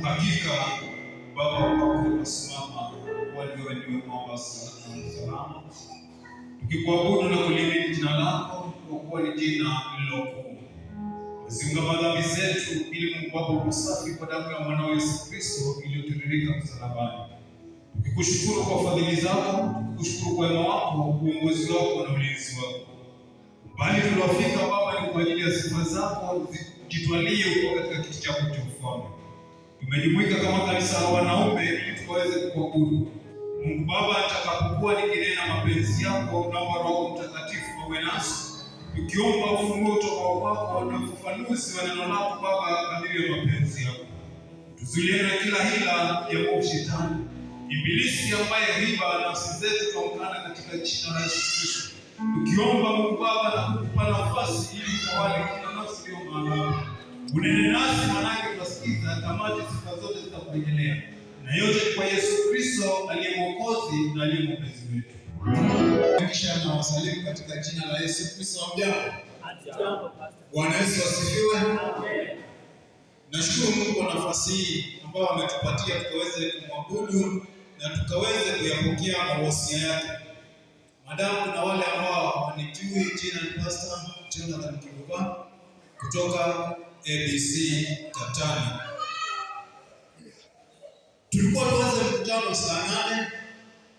Hakika Baba, kwako tunasimama, kwani wewe ndiwe mwamba salama, tukikuabudu na kulihimidi jina lako, kwa kuwa ni jina lililokuu. Tuziungama dhambi zetu, ili Mungu wako utusafi kwa damu ya mwanao Yesu Kristo iliyotiririka msalabani. Tukikushukuru kwa fadhili zako, tukikushukuru kwa wema wako, uongozi wako na ulinzi wako. Bali tuliofika Baba ni kwa ajili ya sifa zako, jitwalie ukiwa katika kiti chako cha ufalme. Tumejumuika kama kanisa la wanaume ili tukaweze kukuabudu. Mungu Baba, nitakapokuwa nikinena mapenzi yako, naomba Roho Mtakatifu awe nasi, tukiomba ufunuo kutoka kwako na ufafanuzi wa neno lako Baba, kadiri ya mapenzi yako. Tuzuilie na kila hila ya mwovu Shetani, Ibilisi ambaye riba nafsi zetu tuamkana katika jina la Yesu Kristo, tukiomba Mungu Baba na kukupa nafasi ili utawale kila nafsi iliyo mahali hapa. Unene nasi, manake tutasikiza, tamati sifa zote zitakurejelea, na yote kwa Yesu Kristo aliye Mwokozi na aliye Mwombezi wetu. Kisha nawasalimu katika jina la Yesu Kristo. Hamjambo? Bwana Yesu asifiwe. Nashukuru Mungu kwa nafasi hii ambayo ametupatia tukaweze kumwabudu na tukaweze kuyapokea mawasia yake. Madamu kuna wale ambao hawanijui, jina ni Pastor Jonathan Kivuva kutoka ABC Katani. Tulikuwa tuanze mkutano saa 8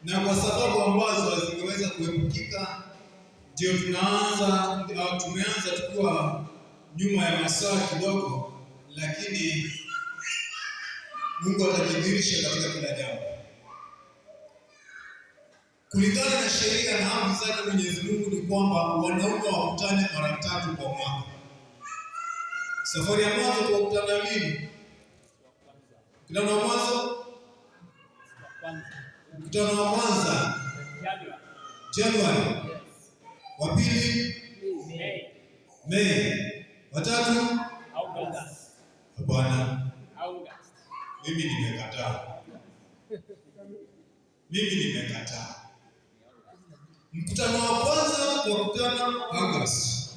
na kwa sababu ambazo hazingeweza kuepukika ndio tunaanza au tumeanza tukiwa nyuma ya masaa kidogo, lakini Mungu atajidhihirisha katika kila jambo kulingana na sheria na amri zake Mwenyezi Mungu. Ni kwamba wanaume wakutane mara tatu kwa mwaka. Safari ya mwanzo tuwakutana lini? Mkutano wa mwanzo, mkutano wa kwanza Januari, wa pili Mei, wa tatu hapana, mimi nimekataa, mimi nimekataa. Mkutano wa kwanza twakutana Agosti,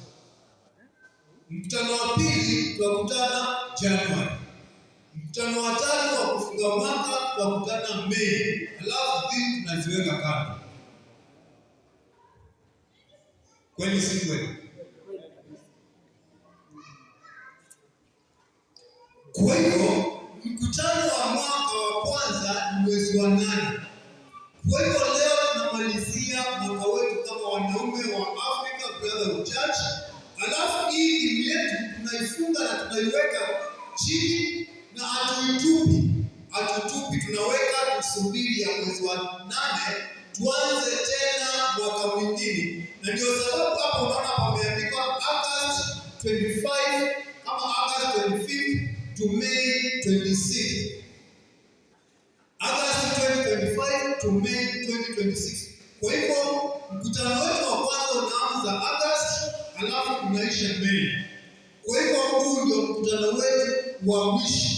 mkutano wa pili twakutana Januari, mkutano wa tatu wa kufunga mwaka twakutana Mei, alafu vitu tunaziweka kando. Kweli si kweli? Kwa hivyo mkutano wa mwaka wa kwanza ni mwezi wa 8. Kwa hivyo leo tunamalizia mwaka wetu kama wanaume wa Africa Brotherhood Church, alafu hii elimu yetu tunaifunga na tunaiweka chini na hatuitupi, hatutupi, tunaweka tusubiri ya mwezi wa 8 tuanze tena mwaka mwingine, na ndio sababu hapo unaona pameandikwa August 25 kama August 25 to May 26. August 2025 to May 2026. Kwa hivyo mkutano wetu wa kwanza unaanza August alafu unaisha May. Kwa hivyo huu ndio mkutano wetu wa mwisho,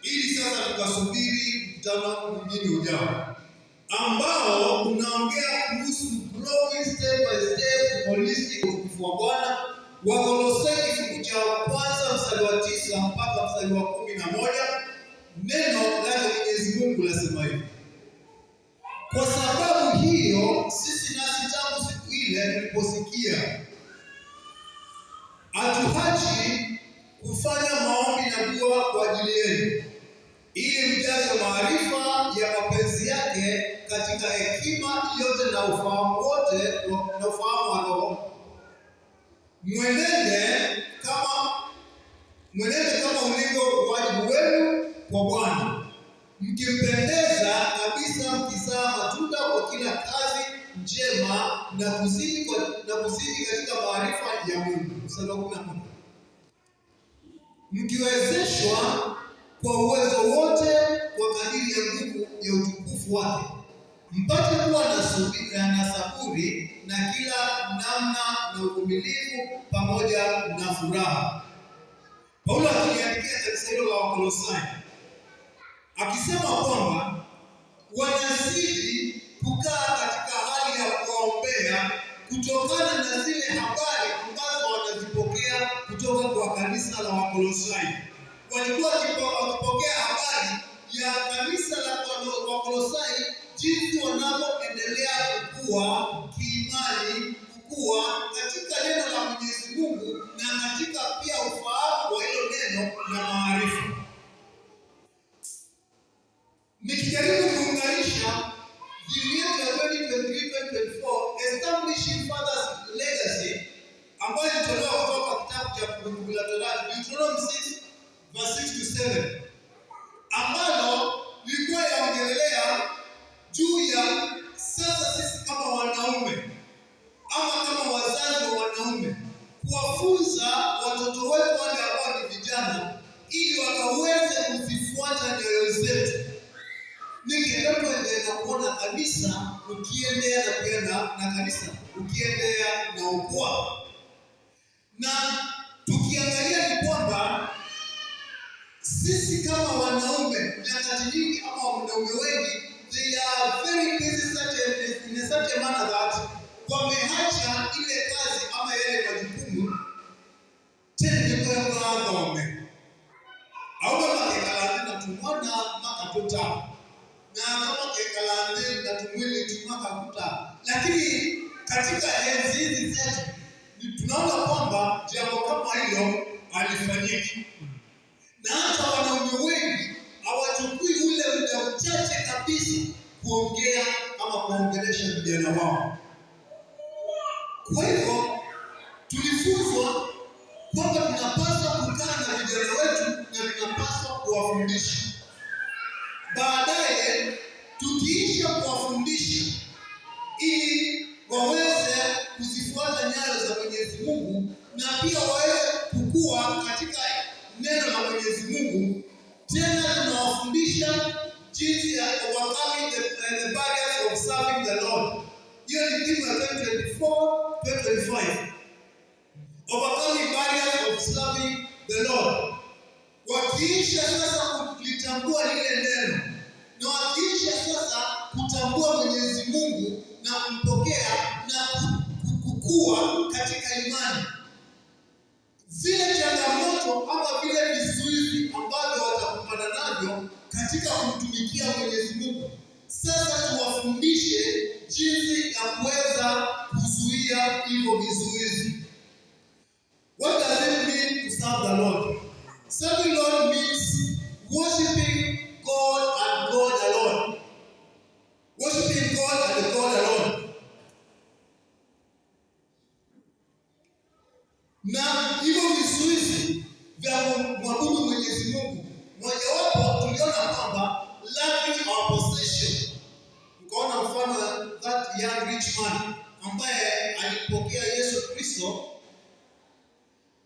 ili sasa tukasubiri mkutano mwingine ujao ambao unaongea kuhusu growing step by step holistic utukufu wa Bwana. Wakolosai kifungu cha kwanza mstari wa 9 mpaka mstari wa 11, neno lake Mwenyezi Mungu lasema hivi: kwa sababu hiyo sisi nasi tangu siku ile tuliposikia, hatuachi kufanya maombi na dua kwa ajili yenu, ili mjazwe maarifa ya mapenzi yake katika hekima yote na ufahamu wote na ufahamu wa Roho, mwenende kama ulivyo wajibu wenu kwa Bwana, mkimpendeza kabisa, mkizaa matunda kwa kila kazi njema na kuzidi katika maarifa ya Mungu. Mstari wa 11, mkiwezeshwa kwa uwezo wote kwa kadiri ya nguvu ya utukufu wake, Mpate kuwa na subira na saburi na kila namna na uvumilivu pamoja na furaha. Paulo akiliandikia kanisa hilo la Wakolosai akisema kwamba wanazidi kukaa katika hali ya kuwaombea kutokana na zile habari ambazo wanazipokea kutoka kwa kanisa la Wakolosai. Walikuwa wakipokea habari ya kanisa la Wakolosai, jinsi wanavyoendelea kukua kiimani, kukua katika neno la Mwenyezi Mungu na katika pia ufahamu wa hilo neno na maarifa. Nikijaribu kuunganisha theme yetu ya 2023-2024, Establishing Father's Legacy, ambayo ilitolewa kutoka kitabu cha Kumbukumbu la Torati, Deuteronomy 6 verse 6 to 7, ambalo lilikuwa yaongelelea juu ya sasa sisi kama wanaume ama kama wazazi wa wanaume kuwafunza watoto wetu wale ambao ni vijana ili wakaweze kuzifuata nyayo zetu. Nikienda kuendelea kuona kanisa ukiendea na kuenda na kanisa ukiendea na ukua, na tukiangalia ni kwamba sisi kama wanaume nyakati nyingi ama wanaume wengi, they are very busy in a certain manner that wameacha ile kazi ama yale majukumu tena nikoyathome aume makekala na tumwana makatuta na kama kekala na tumwili tumakakuta, lakini katika enzi hizi zetu tunaona kwamba jambo kama hilo halifanyiki, na hata wanaume wengi hawachukui ule muda mchache kabisa kuongea ama kuongelesha vijana wao. Kwa hivyo tulifunzwa kwamba tunapaswa kukaa na vijana wetu na tunapaswa kuwafundisha. Baadaye tukiisha kuwafundisha ili waweze kuzifuata nyayo za Mwenyezi Mungu na pia waweze kukua katika neno la Mwenyezi Mungu, tena tunawafundisha jinsi ya overcoming the barriers of serving the Lord. Hiyo ni theme ya 2024 2025. Overcoming barriers of serving the Lord. Wakiisha sasa kulitambua lile neno na wakiisha sasa kutambua Mwenyezi Mungu na kumpokea na kukua katika imani, zile changamoto ama vile vizuizi ambavyo watakumbana navyo katika kumtumikia Mwenyezi Mungu, sasa tuwafundishe jinsi ya kuweza kuzuia hivyo vizuizi. What does it mean to serve the Lord? Serving Lord means worshiping God and God alone. Worshiping God and God alone. Na hivyo vizuizi vya kumwabudu Mwenyezi Mungu, mojawapo tuliona kwamba loving our possession. Tukaona mfano that young rich man ambaye alipokea Yesu Kristo,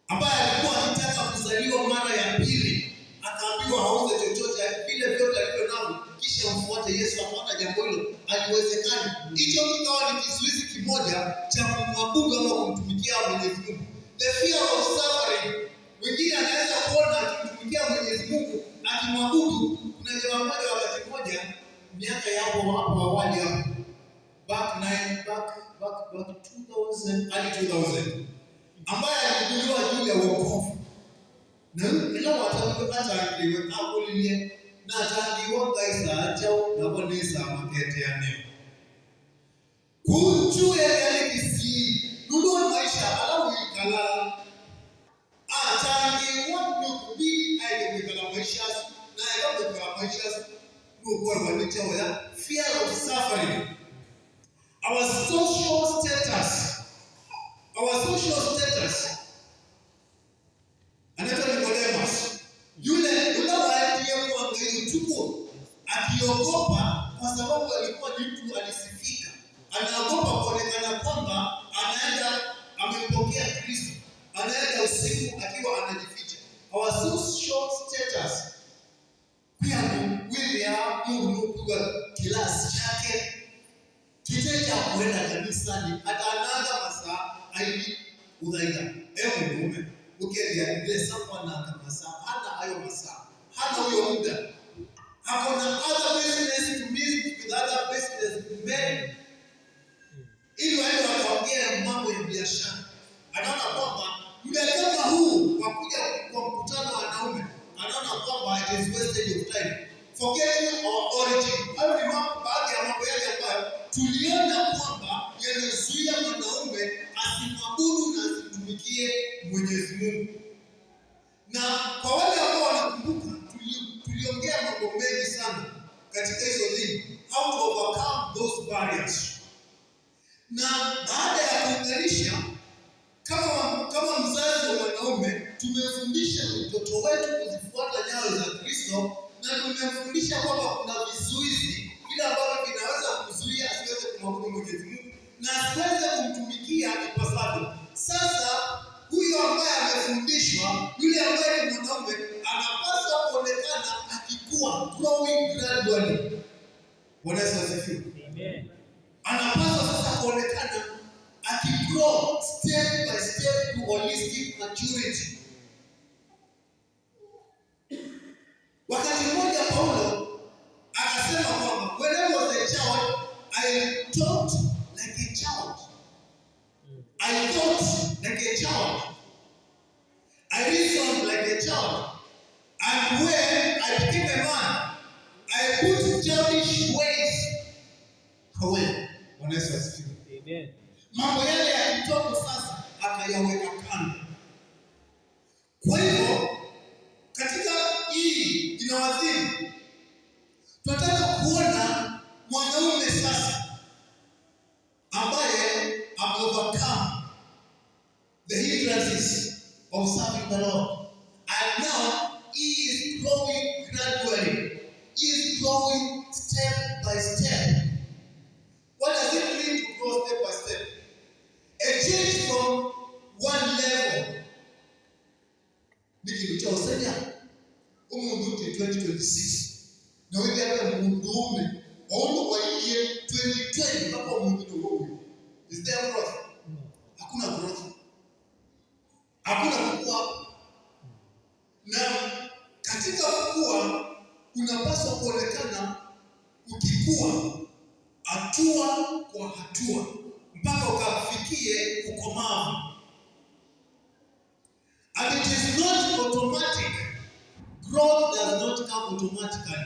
ambaye alikuwa akitaka kuzaliwa mara ya pili, akaambiwa auze chochote vile vyote alivyo navyo, kisha mfuate Yesu. Akaona jambo hilo haliwezekani. Hicho kikawa ni kizuizi kimoja cha kumwabudu ama kumtumikia Mwenyezi Mungu. The fear of suffering. Mwingine anaweza kuona akimtumikia Mwenyezi Mungu, akimwabudu. Kuna jamaa mmoja wakati mmoja miaka ya hapo hapo awali hapo back nine back back back 2000, early 2000, ambaye alihubiriwa juu ya wokovu na ila watakuwa atangiwe akulilie na atangiwa ngaisa achao na bonisa makete ya neo kunjue yale kisi nudo maisha ala wikala atangiwa nukubili aige kwikala maisha na aige kwikala maisha nukuwa wanicha ya fear of suffering. Our social status, our social status. Anaitwa Nicodemus, yule yule waendie kuangalia utuku akiogopa, kwa sababu alikuwa ni mtu alisifika, anaogopa kuonekana kwamba anaenda amempokea Kristo, anaenda usiku akiwa anajificha. Our social status, pia wile Mungu nukuga kilasi chake. kanisani atananga masaa aili uthaitha e mundume ukeria ndesa kwananga masaa, hana hayo masaa, hana huyo muda, ako na other business to meet with other business men ili waende wakaongea mambo ya biashara. Anaona kwamba muda kama huu wa kuja kwa mkutano wa wanaume, anaona kwamba it is wastage of time, forgetting our origin. Hayo ni mambo, baadhi ya mambo yale ambayo tuliona kwamba yanazuia mwanaume asimwabudu na asimtumikie Mwenyezi Mungu. Na kwa wale ambao wanakumbuka, tuliongea mambo mengi sana katika hizo theme, how to overcome those barriers. Na baada ya kuunganisha kama mzazi wa mwanaume, tumemfundisha mtoto wetu kuzifuata nyayo za Kristo, na tumemfundisha kwamba kuna vizuizi vile ambavyo vinaweza kumzuia asiweze kumwabudu Mwenyezi Mungu na asiweze kumtumikia ipasavyo. Sasa huyo ambaye amefundishwa, yule ambaye ni mwanaume, anapaswa kuonekana akikua, growing gradually. Bwana Yesu asifiwe. Amen. Anapaswa sasa kuonekana akigrow step by step to holistic maturity. Wakati mmoja Paulo akasema kwamba, "When I was a child, I talked like a child. I thought like a child. I reasoned like a child. And when I became a man, I put childish ways away." Bwana Yesu asifiwe. Amen. Mambo yale ya kitoto sasa akayaweka kando. Kwa hivyo katika hii inawadhimu, tunataka kuona mwanaume sasa ambaye ame overcome the hindrances of serving the Lord. And now he is growing gradually. He is growing step by step. What does it mean to grow step by step? A change from one level. Ni kindu cha usenya umundu uti 2026 na withiaga munduume oundu waiye 2020 mpaka mundu ni huyu. Is there growth? Hakuna growth, hakuna kukua. Na katika kukua unapaswa kuonekana ukikua hatua kwa hatua mpaka ukafikie ukomavu. And it is not automatic. Growth does not come automatically.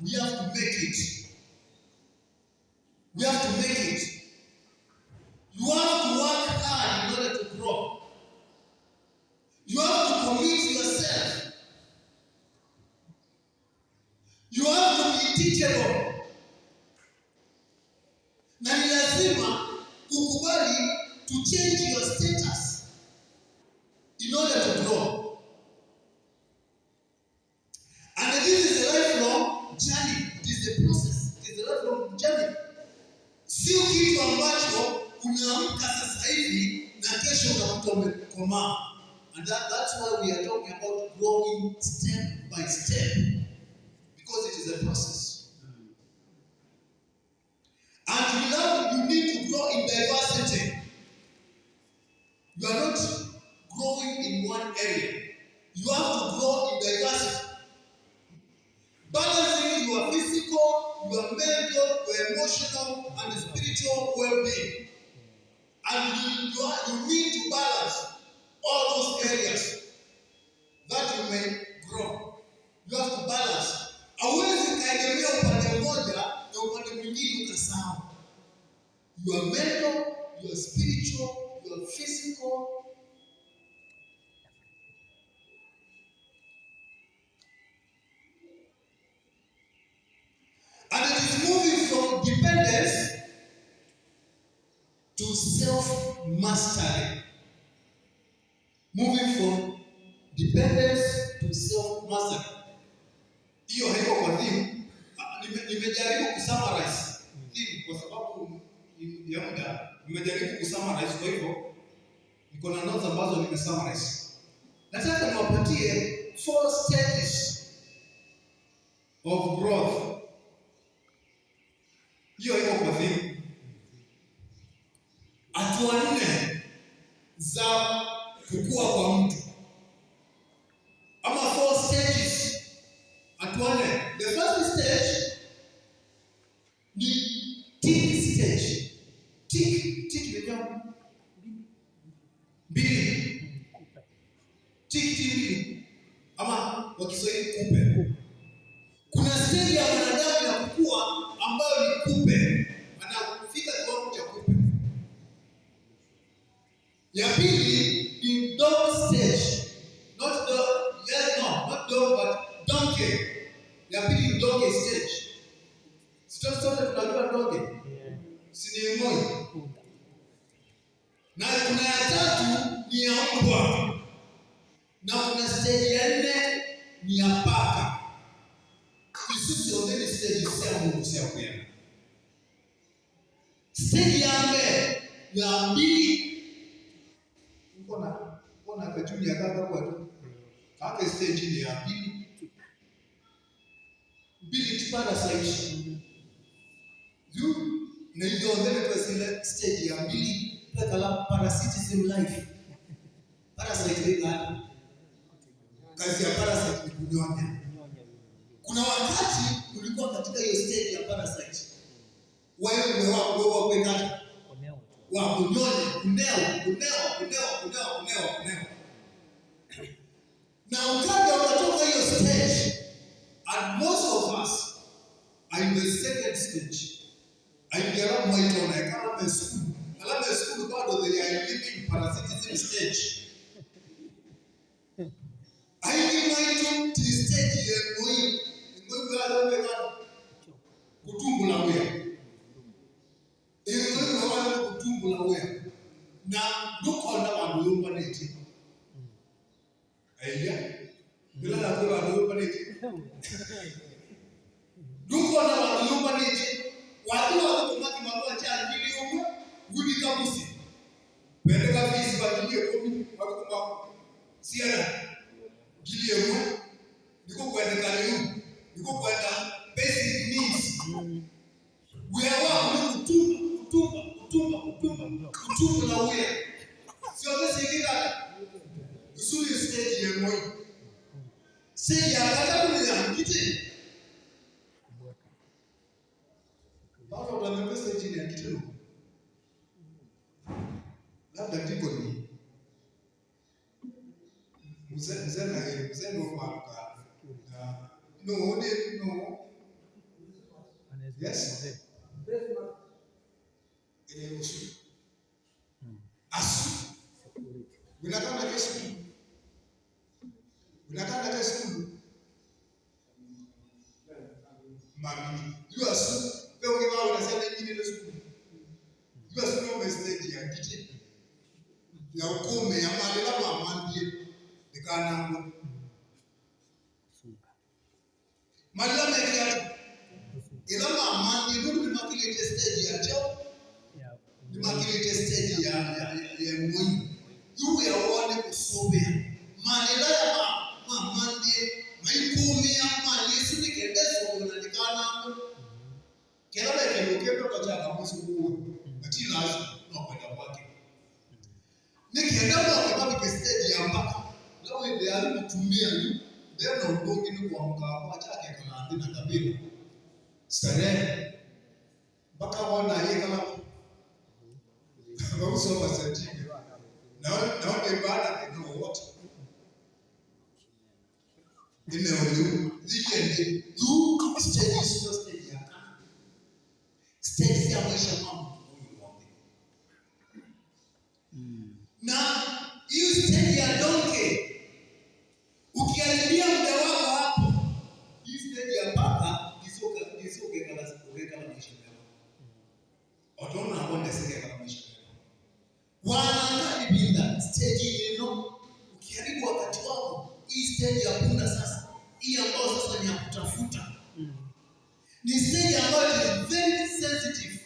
We have to make it. We have to make it. You have to work hard in order to grow. You have to commit yourself. You have to be teachable. Na ni lazima ukubali to change your status in order to grow. And this is a lifelong journey. It is a process. It is a lifelong journey. Sio kitu ambacho unaamka sasa hivi na kesho unakuta umekomaa. And that's why we are talking about growing step by step. Because it is a process. And you need to grow in diversity. You are not growing in one area. You have to grow in diversity. Balancing your physical, your mental, your emotional, and spiritual well-being. And you need to balance all those areas that you may grow. You have to balance. Hauwezi ukaegemea upande mmoja na upande mwingine ukasahau. Your mental, your spiritual, your physical. And it is moving from dependence to self-mastery. Moving from dependence to self-mastery. Hiyo haiko kwa theme. Nimejaribu kusummarize theme kwa sababu ya muda. Nimejaribu kusummarize, kwa hivyo niko na notes ambazo nimesummarize. Nataka niwapatie 4 stages of growth. Hiyo iko kwa theme. za kukua kwa mtu ama four stages. Atuone. The first stage ni tick stage. Tick, tick ni mbili. Tick tick mbili. Ama kwa Kiswahili kupe. Kuna stage ya mwanadamu ya kukua ambayo ni kupe. Anafika kiwango cha kupe. Ya pili ni dog stage. Not dog, yes, no, not dog but donkey. Ya pili ni donkey stage. Sio sote tunajua donkey. Si ni ng'ombe. Na kuna ya tatu ni ya mbwa. Na kuna stage ya nne ni ya paka. Isusi ondeni stage sia Mungu sia kuyana. Stage ya mbe ya mbili mbona kajuni akaka kwa tu. Kaka stage ni ya mbili. Mbili ti parasite. You na hiyo ondeni kwa sile stage ya mbili kala parasitism life. Parasite ni gani? Kazi ya parasite ni kunyonya. Kuna wakati ulikuwa katika hiyo stage ya parasite. Wewe wewe wewe wa kunyonya, kunewa, kunewa, kunewa, kunewa, kunewa, kunewa. Na ukaja ukatoka hiyo stage, and most of us are in the second stage. Aingiala mwaito na kama school. Alama school bado they are living parasitism stage. Aingi mwaito ti stage ya ngoi. Ngoi wala wega kutumbula wea. Engoi wala kutumbula wea. Na dukona wandu yumba neti. Aiya. Bila na kwa wandu yumba neti. Dukona wandu yumba neti. Watu wa kumaki mambo cha ngili umwe wuli kabusi. Pendeka fisi bakilie komi wakuma siara ngili umwe niko kwenda kaliu niko kwenda basic needs. Wewe ni kutumba kutumba kutumba kutumba kutumba na wewe. Sio basic kila usuli stage ya moyo. Stage ya kata ni ya kiti. Bado utaniambia stage ya kiti. Labda ndiko ni mzee mzee na mzee ndo kwa no ne no yes usu asu unakana kesho unakana kesho mami you asu pe ungewa unasema nyingine ile siku you asu no message ya kiti ya ukome ya malela mamandie nikanangwa malila mekia ila mamandie ndu ni makilete stage ya chao ni makilete stage ya ya moi yu ya wone kusubia malila ya mamandie maikumi ya mali sinikendeso na nikanangwa kela leke lokendo kachaka mwezi huo ati lazima no kwenda kwake nikienda mwake kwa stage ya mpaka lawe ile alitumia ni ndio na ubongi ni kuamka kwa chake kana ndina kabila starehe mpaka wana yeye kama bauso basajini na na ndio bana no what ine oyu zikende du stage sio stage ya stage ya maisha mama huyu ng'ombe. Na hiyo stage ya donkey ukiharibia muda wako hapo, hii stage ya paka isiokekala maisha yako. Otona hapo sekekala maisha yako. Wanakaribia stage ino ukiharibu wakati wako, hii stage ya punda sasa, hii ambayo sasa ni ya kutafuta. Ni stage ambayo is very sensitive.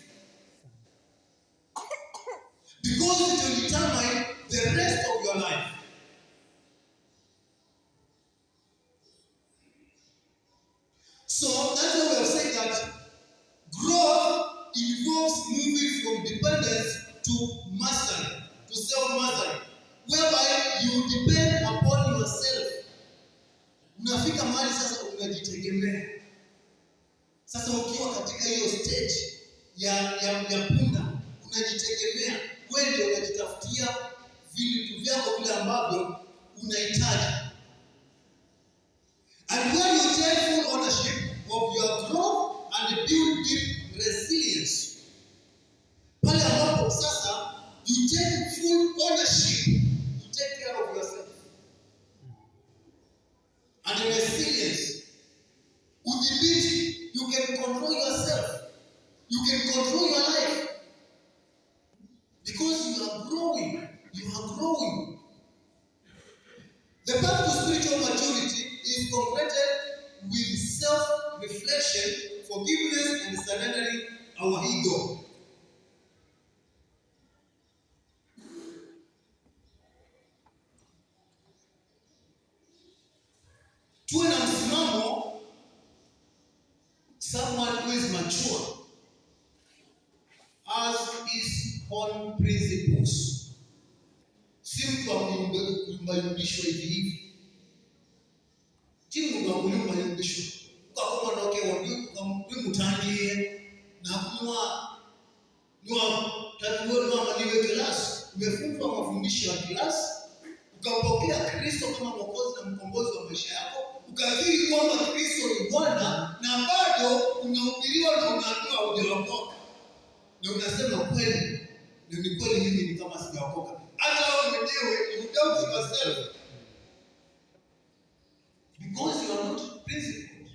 Because it will determine the rest of your life. So that's why we have said that growth involves moving from dependence to mastery, to self-mastery. whereby you depend upon yourself. Unafika mahali sasa unajitegemea. Sasa ukiwa katika hiyo stage ya punda, unajitegemea, wewe ndio unajitafutia vitu vyako vile ambavyo unahitaji. And where you take full ownership of your growth and build deep resilience. Pale ambapo sasa you take full ownership, you take care of yourself. And resilience, udhibiti, you can control yourself. You can control your life. Because you are growing. You are growing. The path to spiritual maturity is completed with self-reflection, forgiveness, and surrendering our ego. Tuwe na msimamo, someone who is mature has his own principles. Si mtu wa kuyumbayumbishwa hivi hivi. Ti mundu wa kuyumbayumbishwa. Ukakoma noke wimutangie na kunywa nywa tatuwe nwa maliwe kilasi. Umefunzwa mafundisho ya kilasi, ukampokea Kristo kama Mwokozi na mkombozi wa maisha yako, ukakiri kwamba Kristo ni Bwana, na bado unahubiriwa na unaambiwa hujaokoka. Na unasema kweli, na ni kweli mimi ni kama sijaokoka. Hata wewe mwenyewe you doubt yourself. Because you are not principled.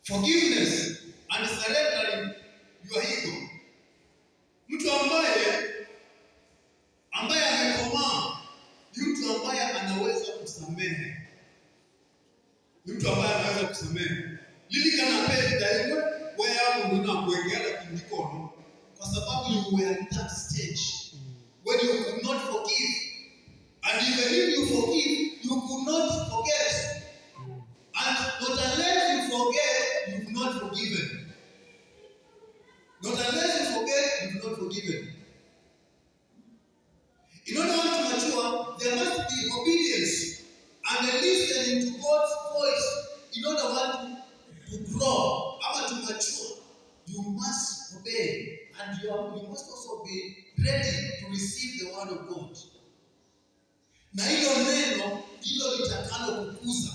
Forgiveness and surrendering your ego. Mtu ambaye amekomaa ni mtu ambaye anaweza kusamehe. Ni mtu ambaye anaweza kusamehe. Lilikana penda imwe wewe mundu na kuwekea kindikono kwa sababu you were at that stage when you could not forgive, and even if you forgive you could not forget, and not unless you forget you've not forgiven. Not unless you forget you've not forgiven. In order to mature, there must be obedience and a listening to God's voice. In order want to grow, ama to mature, you must obey, and you must also be ready to receive the word of God. Na hilo neno ndilo litakalo kukuza.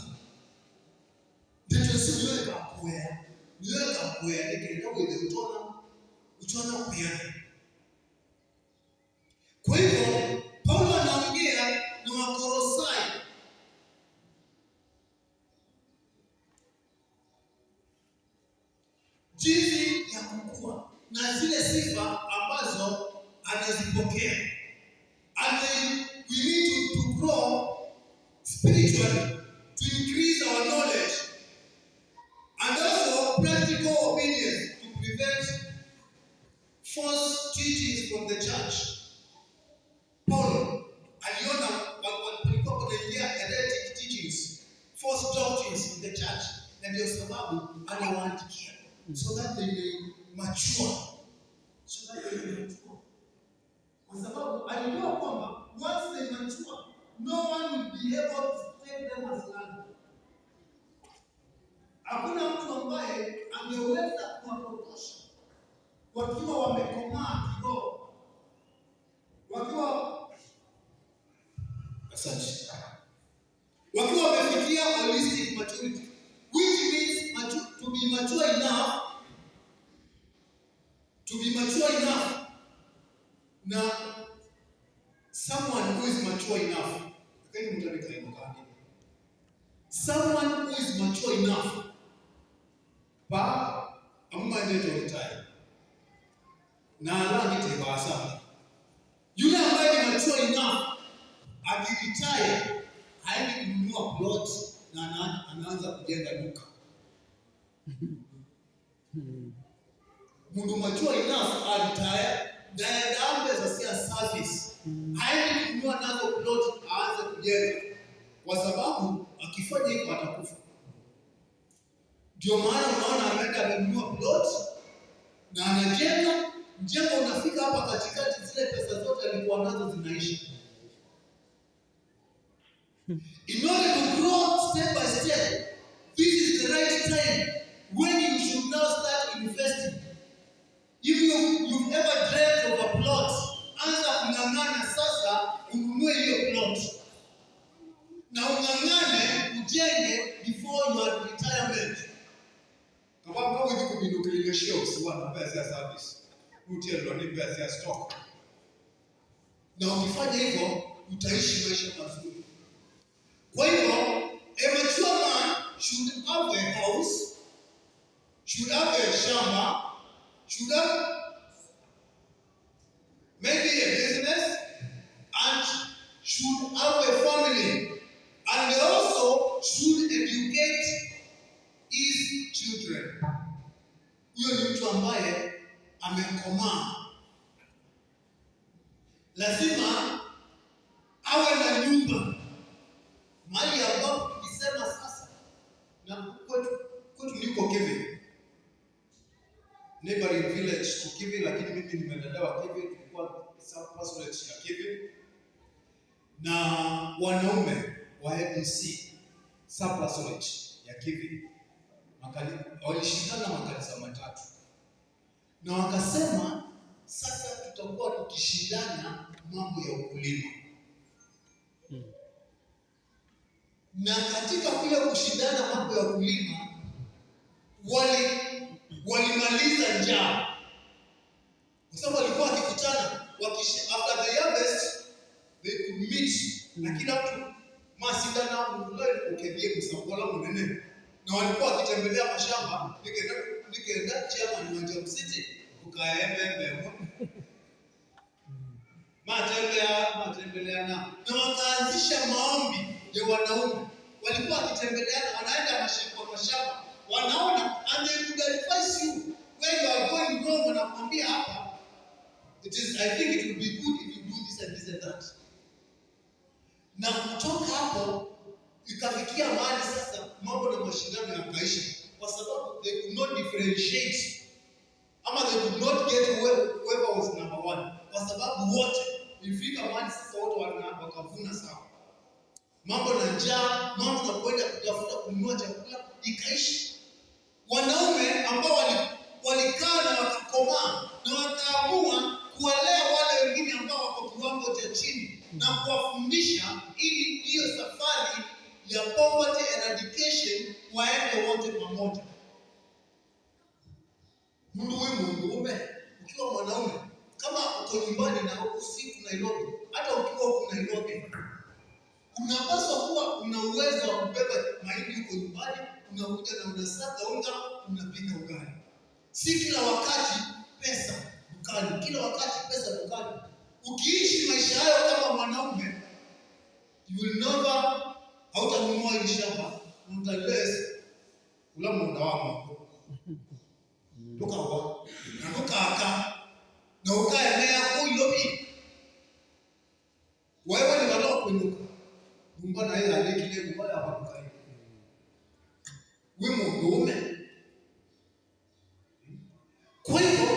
Ndicho si niwe kakwea, niwe kakwea nikienda with utona kuyana. Kwa hivyo Paulo anaongea na Wakolosai jinsi ya kukua na zile sifa ambazo anazipokea. And then we need to grow spiritually, to increase our knowledge, and also practical obedience to prevent false teachings from the church. Paulo aliona palikuwa kunaingia heretic teachings, false doctrines in the church, na ndio sababu anawaandikia so that they may mature, so that they may mature. Kwa sababu alijua kwamba once they mature, no one will be able to take them as land. Hakuna mtu ambaye angeweza kuwapotosha wakiwa wamekomaa kiroho, wakiwa asante, wakiwa wamefikia holistic maturity, which means to be mature enough, to be mature enough. Na someone who is mature enough, lakini mtu anataka someone who is mature enough ba amma ndio retire na alangi tebasa. Yule ambaye ni mature enough akiretire haendi kununua plot na anaanza kujenga duka. Mundu mature enough aretire na aende za service, haendi kununua nazo plot aanze kujenga, kwa sababu akifanya hivyo atakufa. Ndio maana unaona ameenda amenunua plot na anajenga mjengo, unafika hapa katikati, zile pesa zote alikuwa nazo zinaisha. In order to grow step by step, this is the right time when you should now start investing. If you've ever dreamt of a plot, anza kung'ang'ana sasa ununue hiyo plot. Na ung'ang'ane ujenge before your retirement. Kama withi kuminukililia shelves wana pesa ya service. Utielwa ni pesa ya stock. Na ukifanya hivyo utaishi maisha mazuri. Kwa hivyo, a mature man should have a house, should have a shamba, should have maybe a business, and should have a family, and they also should educate his children. Huyo ni mtu ambaye amekomaa. Lazima awe na nyumba mahali ambapo tukisema sasa, na kwetu niko Kivi, Neighboring village to Kivi, lakini mimi nimelelewa Kivi, tulikuwa sub pastorate ya Kivi. Na wanaume wa ABC Sub pastorate ya Kivi walishikana makanisa matatu na wakasema sasa tutakuwa tukishindana mambo ya ukulima. Na katika kule kushindana mambo ya ukulima walimaliza njaa, kwa sababu walikuwa wakikutana after the harvest they could meet, na kila mtu masindana ukevie msambola munene, na walikuwa wakitembelea mashamba. Nikaenda chairman wa Njau City ukaembe matembelea na wakaanzisha maombi ya wanaume. Walikuwa wakitembeleana, wanaenda mashamba kwa mashamba, wanaona, and they could advise you where you are going wrong. Wanakuambia hapa, I think it will be good if you do this and this and that. Na kutoka hapo ikafikia mahali sasa mambo na mashindano yakaisha, kwa sababu they could not differentiate, ama they could not get whoever was number one, kwa sababu wote ilifika mahali sasa wote wakavuna sawa. Mambo na njaa, mambo na kwenda kutafuta kununua chakula ikaisha. Wanaume ambao walikaa na wakakomaa na wakaamua kuwalea wale wengine ambao wako kiwango cha chini na kuwafundisha ili hiyo safari ya poverty eradication waende wote pamoja. Mundu wewe mundume, ukiwa mwanaume kama uko nyumbani na usiku Nairobi, hata ukiwa huko Nairobi, unapaswa kuwa una uwezo wa kubeba mahindi uko nyumbani, unakuja na unasaga unga, unapika ugali. Si kila wakati pesa dukani, kila wakati pesa dukani. Ukiishi maisha hayo kama mwanaume, you will never, hautanunua hili shamba, unless ula munda wa mako. Tukawa, na tukaka, na ukaenea kuilobi. Wewe ni walao kuinuka. Nyumba na yeye alikile nyumba ya babuka. Wewe mundume. Kwa hivyo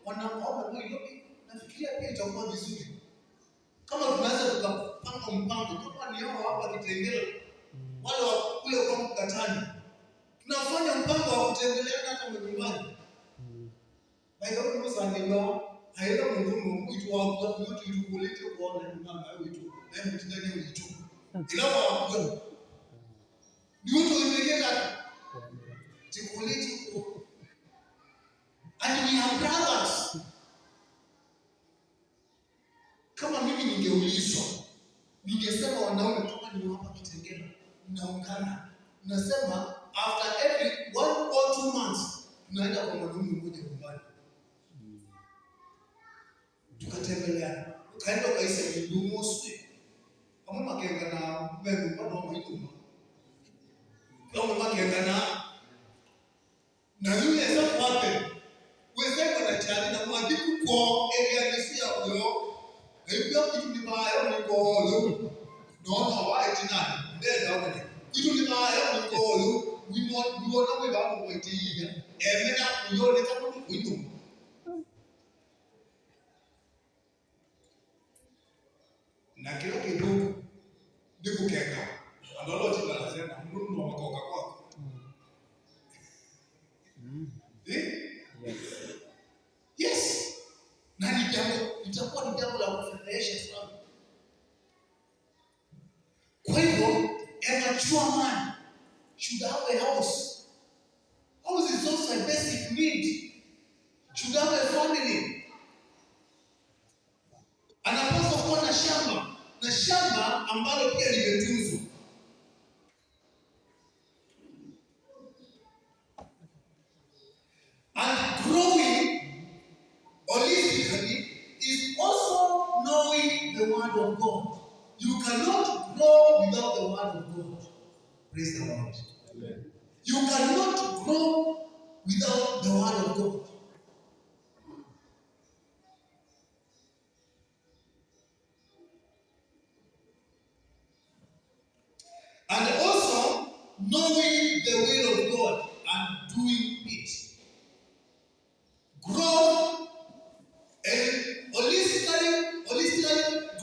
wanaomba kuilobi, nafikiria pia itakuwa vizuri. Kama tunaweza tukapanga mpango, kama ni hao hapa Kitengela, wale wa kule kwa Mkatani, tunafanya mpango wa kutembeleana hata nyumbani. By the way, Musa ni haina mundu mwitu wa kwa mtu itu kulete kuona mama witu na mtu ndani witu. Ila wa kwa ni mtu imeketa tikulete ku. And we are brothers. Kama mimi ningeulizwa, ningesema wanaume kama ni hapa Kitengela, mnaungana. Nasema after every 1 or 2 months tunaenda kwa mwanaume mmoja nyumbani. Tukatembeleana. Ukaenda ukaisa midumo swi. Kama makenga na mbegu kwa mama iduma. Kama makenga na yule sasa wape. Wezeko na chali na mwadiku kwa area nisi ya yo. Haikuwa kitu ni baya ni kwa lo. No no wa itina. Ndeza ona. Kitu ni baya ni kwa lo. We want na we ba mo iti ya. Emena uyone kama kuidu. Na kila kitu ni kukenga. Itakuwa ni jambo la kufedhehesha sana. Kwa hivyo, a mature man should have a house. House is also a basic need. Should have a family. Anapaswa kuwa na shamba, na shamba ambalo pia limetunzwa. And growing holistically is also knowing the word of God. You cannot grow without the word of God. Praise the Lord. Amen. You cannot grow without the word of God. And also knowing the will of God and doing it. Growth, a holistically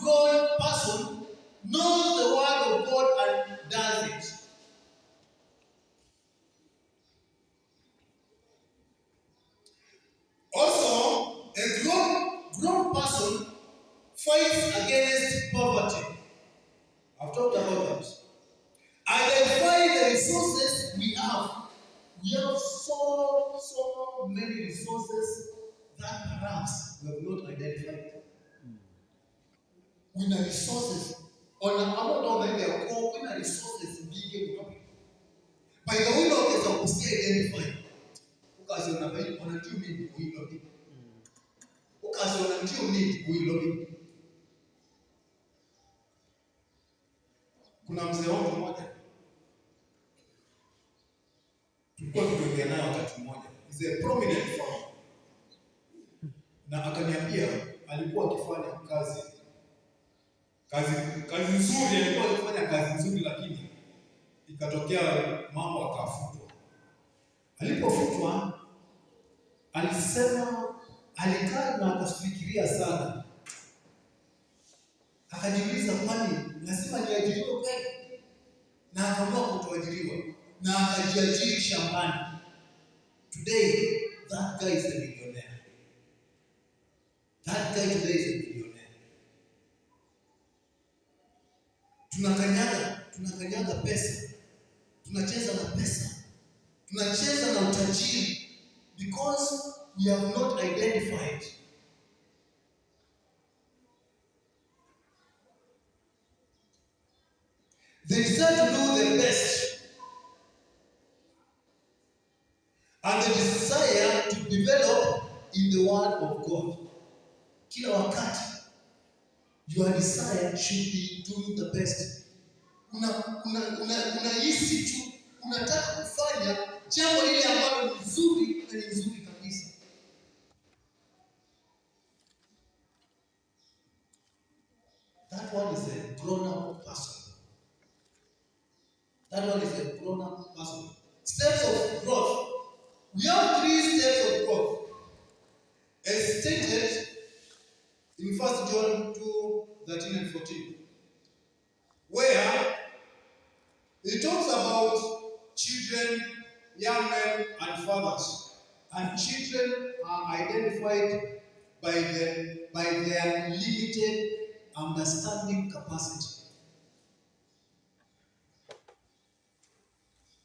grown person knows the word of God and does it. Also, a grown person fights against poverty. I've talked about that. Identify the resources we have. We have so many resources that perhaps we have not identified. We have resources. On a we have resources big. By the way, we identify. Ukaziona ona ndio need kuilobi. Ukaziona ndio need kuilobi. Kuna mzee wangu mmoja tulikuwa tukiongea naye wakati mmoja, he's a prominent farmer, na akaniambia alikuwa akifanya kazi nzuri, alikuwa akifanya kazi nzuri, lakini ikatokea mambo akafutwa. Alipofutwa alisema, alikaa na akafikiria sana, akajiuliza, kwani lazima niajiriwe kweli? Na akaamua kutoajiriwa na akajiajiri shambani. Today that guy is a millionaire. That guy today is a millionaire. Tunakanyaga pesa, tunacheza na pesa, tunacheza na utajiri because we have not identified. They desire to do the best and the desire to develop in the word of God. Kila wakati your desire should be doing the best. Unahisi tu unataka kufanya jambo lile ambalo ni nzuri na ni nzuri kabisa. That one is a grown-up person. That one is a grown-up person. Steps of growth. We have 3 steps of growth. As stated in 1 John 2:13 and 14, where he talks about children, young men, and fathers. And children are identified by their limited understanding capacity.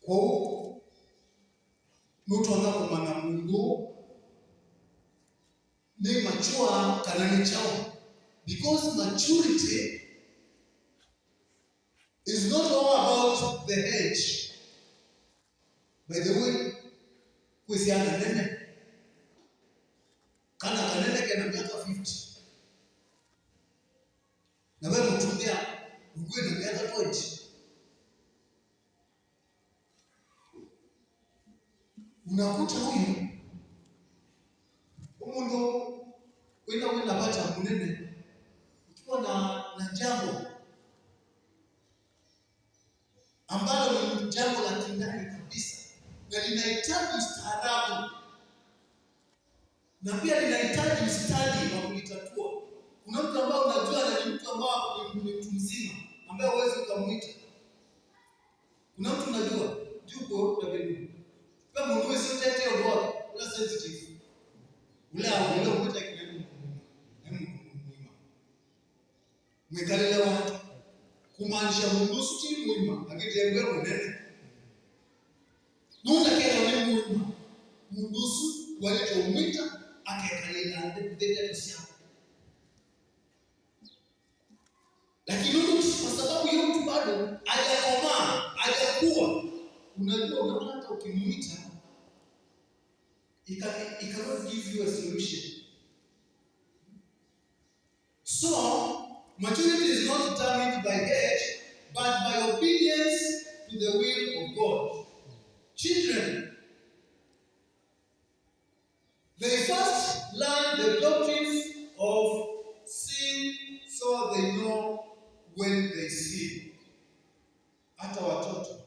Kwa mtu anakomana Mungu ni mature kana ni chao, because maturity is not all about the age. By the way, kuhusiana nene kana kanene kana miaka 50 na wewe mtumia ungue na miaka 20, unakuta huyu umundu wina bacha munene ukiwa na jambo ambalo ni jambo la kindani kabisa na linahitaji ustaarabu na pia linahitaji ustadi wa kulitatua. Kuna mtu ambaye unajua na ni mtu ambaye ni mtu mzima ambaye huwezi ukamuita. Kuna mtu unajua juko na bibi. Kama mundu sio tete ndio ula sensitive. Ula ule mwita kinani. Mwikalile wake kumaanisha mundu usu ti muima akitembea munene nutakela ni muima mundu usu walichomwita akekalila ndeto syako. Lakini kwa sababu hiyo mtu bado hajakomaa, hajakuwa, unajua, unaona hata ukimuita it cannot give you a solution. So maturity is not determined by age, but by obedience to the will of God. Children, they first learn the doctrines of sin so they know when they sin. Hata watoto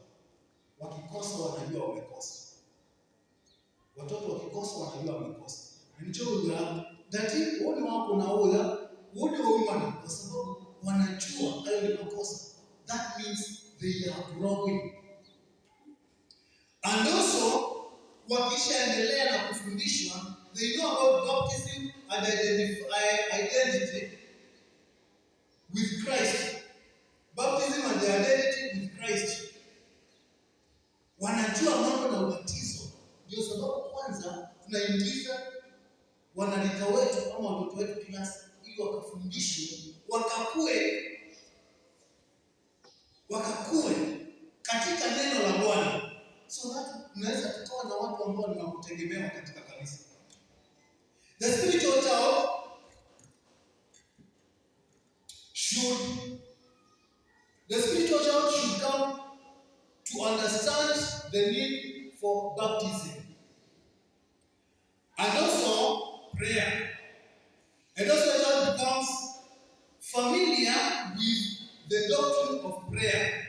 wakikosa wanajua wamekosa. Watoto wakikosa wanajua wamekosa. Nichoga dati wone wako na oya wone waumana kwa sababu wanajua hayo ni makosa. That means they are growing. And also wakishaendelea na kufundishwa, they know about baptism and identity with Christ. Baptism and their identity with Christ. Wanajua mambo na ubatizo. Ndio sababu kwanza tunaingiza wanarika wetu ama watoto wetu klasi ili wakafundishwe, wakakue katika neno la Bwana. So that tunaweza tukawa na watu ambao ni wa kutegemewa katika kanisa. The spiritual child should the spiritual child should come to understand the need for baptism and also prayer. And also the child becomes familiar with the doctrine of prayer.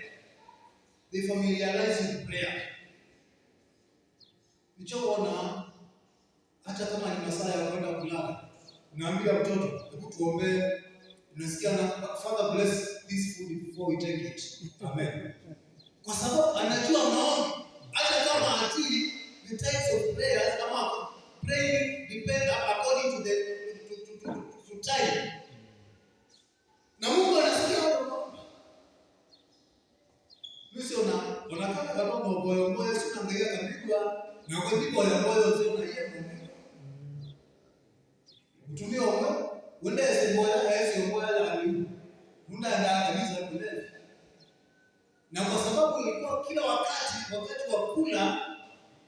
They familiarize with prayer. Nichoona hata kama ni masaa ya kwenda kulala, unaambia mtoto hebu tuombee. Unasikia na Father bless this food before we take it. Amen. Kwa sababu anajua maombi, hata kama hajui the types of prayers, kama praying depend according to the to time. Na Mungu anasikia hayo maombi. Mimi onakana kama mboyo mboyo sio angalia kapigwa na kwa ndipo ya mboyo sio na yeye mwenyewe. Mtumie omwe wende mboya aese mboya la alimu. Munda nda kanisa kule. Na kwa sababu ilikuwa kila wakati wa kula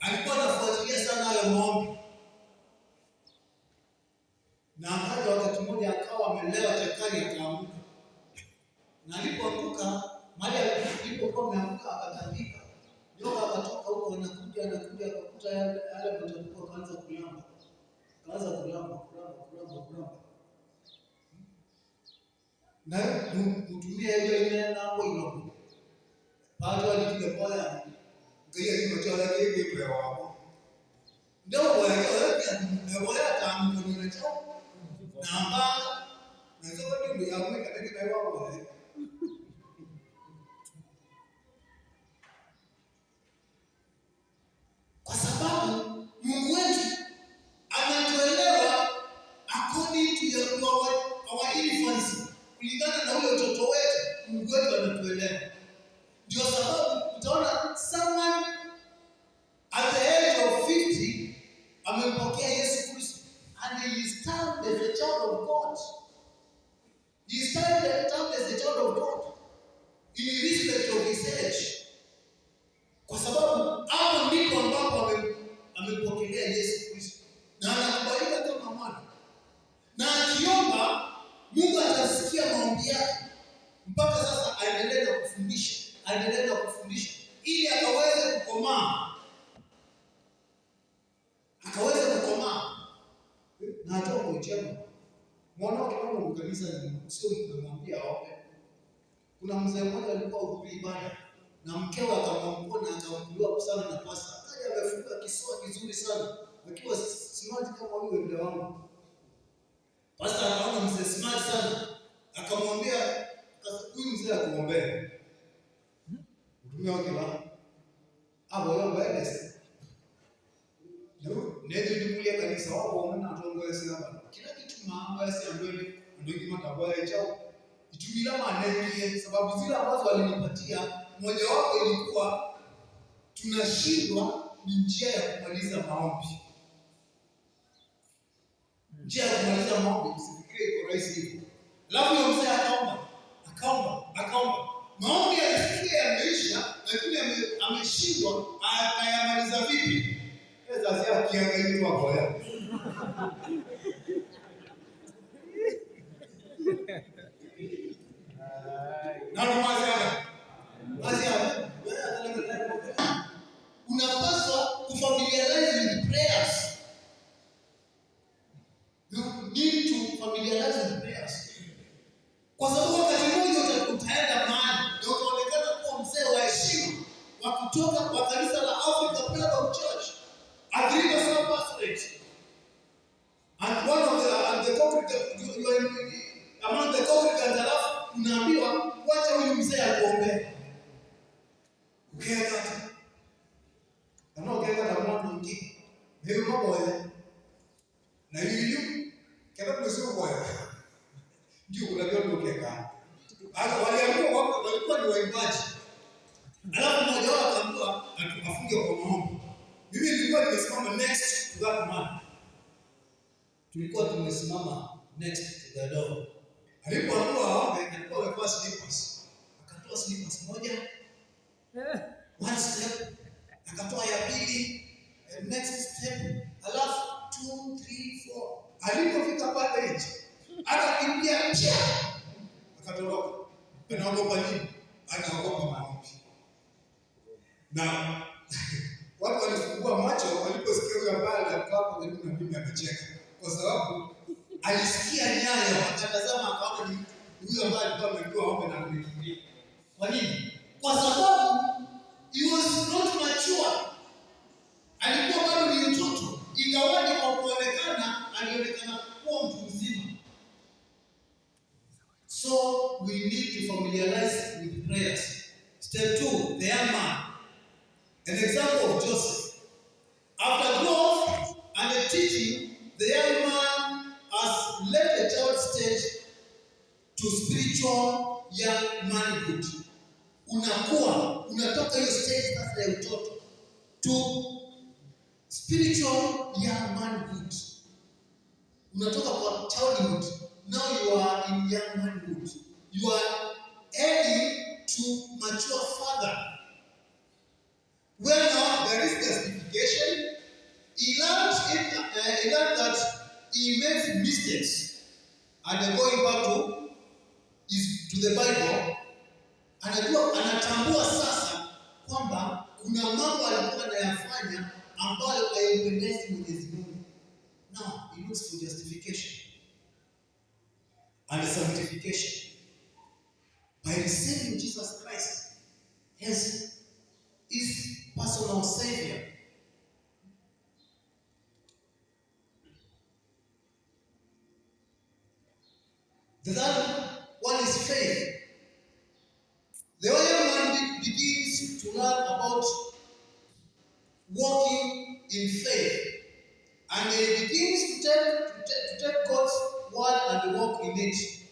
alikuwa anafuatilia sana hayo maombi. Na akaja wakati mmoja akawa amelewa chakari akaanguka. Na alipoanguka, mahali alipokuwa ameanguka akatandika. Nyoka akatoka huko anakuja akakuta yale matandiko akaanza kulamba. Akaanza kulamba, kulamba, kulamba, kulamba. Na mtumie hiyo ile na hapo ilo. Pato alipiga boya. Ngai alimotoa yake ile kwa wao. Ndio boya yake na boya tamu ni na chao. Na mbanga na zote ndio ya mweka katika na wao. Kwa sababu Mungu wetu anatuelewa according to our infancy, kulingana na ule utoto wetu, Mungu wetu anatuelewa. Ndio sababu utaona someone at the age of 50 amempokea Yesu Kristo and he is termed as a child of God. He is termed as a child of God in respect of his age. Kwa sababu hapo ndipo ambapo amempokelea Yesu Kristo na anakubalika kama mwana. Na akiomba Mungu atasikia maombi yake. Mpaka sasa aendelee na kufundisha, aendelee na kufundisha ili akaweze kukomaa. Akaweze kukomaa. Na atoka njema. Mwana wake wangu kanisa ni sio kumwambia aombe. Kuna mzee mmoja alikuwa hudhuri ibada na mkewe akamwambia na akamjua sana na pasta. Akaja amefunga kisoa kizuri sana, akiwa smart kama huyo ndio wangu. Pasta akaona mzee smart sana, akamwambia huyu mzee akuombee. Mtumia wake ba. Abo yomba edes. Ndio ndio jumuiya kanisa wao wana atongoe sasa. Kila kitu mambo yasi ambele ndio kima taboya chao. Itumila manengie sababu zile ambazo walinipatia, mojawapo ilikuwa tunashindwa ni njia ya kumaliza maombi. Njia ya kumaliza maombi, usifikirie iko rahisi hivyo. Alafu yule mzee akaomba, akaomba, akaomba. Maombi yalisikia yameisha, lakini ameshindwa atayamaliza vipi? Sasa akiangalia tu hapo ya. Nalo maziada. Maziada. Unapaswa kufamiliarize with prayers. You need to familiarize with prayers. Kwa sababu wakati mmoja utaenda mahali na utaonekana kuwa mzee wa heshima wa kutoka kwa kanisa la Africa Brotherhood Church, Agriba Sub Pastorate. And one of the and the congregant, you are among the congregants, alafu unaambiwa wacha huyu mzee akuombee. Ukekata. Kana ukekata mwana mwingi. Hiyo mambo ya na yuyu kenda ndio boya. Ndio unajua ndio ukeka. Hata waliambiwa kwamba walikuwa ni waimbaji. Alafu mmoja wao akaambiwa afunge kwa maombi. Mimi nilikuwa nimesimama next to that man. Tulikuwa tumesimama next to the door. Alipoambiwa aombe, alikuwa amevaa slippers. Akatoa slippers moja, one step, akatoa ya pili, next step, alafu 2 3 4. Alipofika pale nje, akakimbia pia, akatoroka. Anaogopa nini? Anaogopa maombi. Na watu walifungua macho waliposikia huyo ambaye alikuwa hapo karibu na mimi amecheka, kwa sababu alisikia nyayo, akatazama akaona ni huyo ambaye alikuwa ameambiwa aombe na amekimbia. Kwa nini? Kwa sababu he was not mature. Alikuwa bado ni mtoto, ingawaje kwa kuonekana alionekana kuwa mtu mzima. So we need to familiarize with prayers. Step 2, the young man. An example of Joseph. After growth and the teaching, the young man has left the child stage to spiritual young manhood. Unakuwa, unatoka hiyo stage sasa ya utoto to spiritual young manhood. Unatoka kwa childhood, now you are in young manhood. You are heading to mature father. Where now there is justification. He learned that he makes mistakes, and then going back to the Bible, anajua, anatambua sasa kwamba kuna mambo alikuwa anayafanya ambayo hayampendezi Mwenyezi Mungu. Now he looks for justification and sanctification by receiving Jesus Christ as his personal savior. The third one is faith. The young man begins to learn about walking in faith, and he begins to take God's word and walk in it. He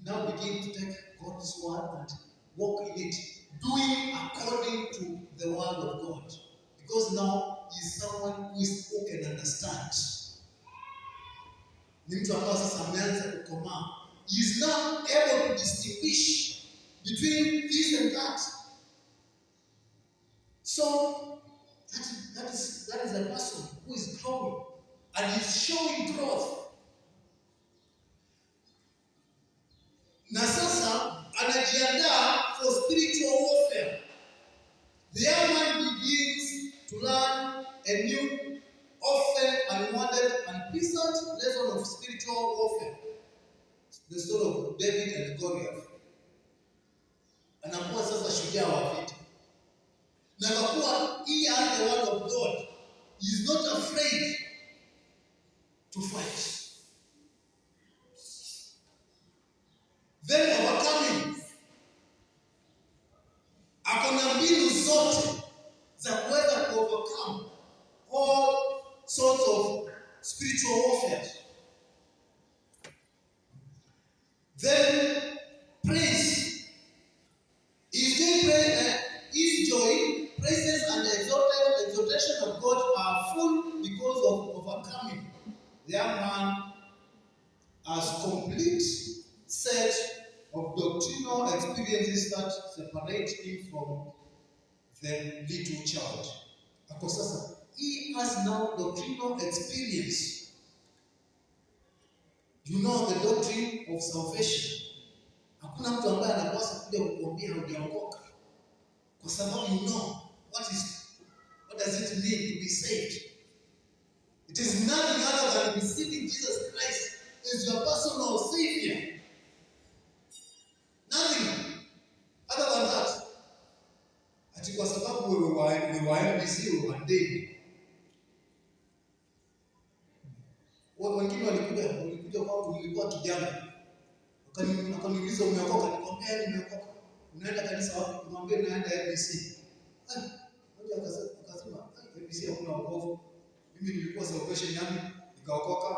now begins to take God's word and walk in it, doing according to the word of God. Because now he is someone who can understand. Ni mtu ambaye sasa ameanza kukomaa. He is now able to distinguish between this and that. So that is a person who is growing and is showing growth. Na sasa anajiandaa for spiritual warfare. The young man begins to learn a new, often unwanted and pleasant lesson of spiritual warfare. The story of David and Goliath. Anakuwa sasa shujaa wa vita. Na kwa kuwa he has the word of God, he is not afraid to fight. Then overcoming. Ako na mbinu zote za kuweza ku-overcome all sorts of spiritual warfare. Then complete set of doctrinal experiences that separate him from the little child. Ako sasa, he has now doctrinal experience. You know the doctrine of salvation. Hakuna mtu ambaye anapaswa kuja kukuambia hujaokoka, kwa sababu you know what does it mean to be saved. It is nothing other than receiving Jesus Christ as your personal savior. Nothing other than that. Ati kwa sababu wewe wa MBC, wewe wa dini. Wengine walikuja kwangu, nilikuwa kijana. Wakaniuliza, "Umeokoka?" Nikamwambia, "Nimeokoka." "Unaenda kanisa wapi?" Nikamwambia, "Naenda ABC." Mmoja akasema, "ABC hakuna wokovu. Mimi nilikuwa Salvation Army, nikaokoka.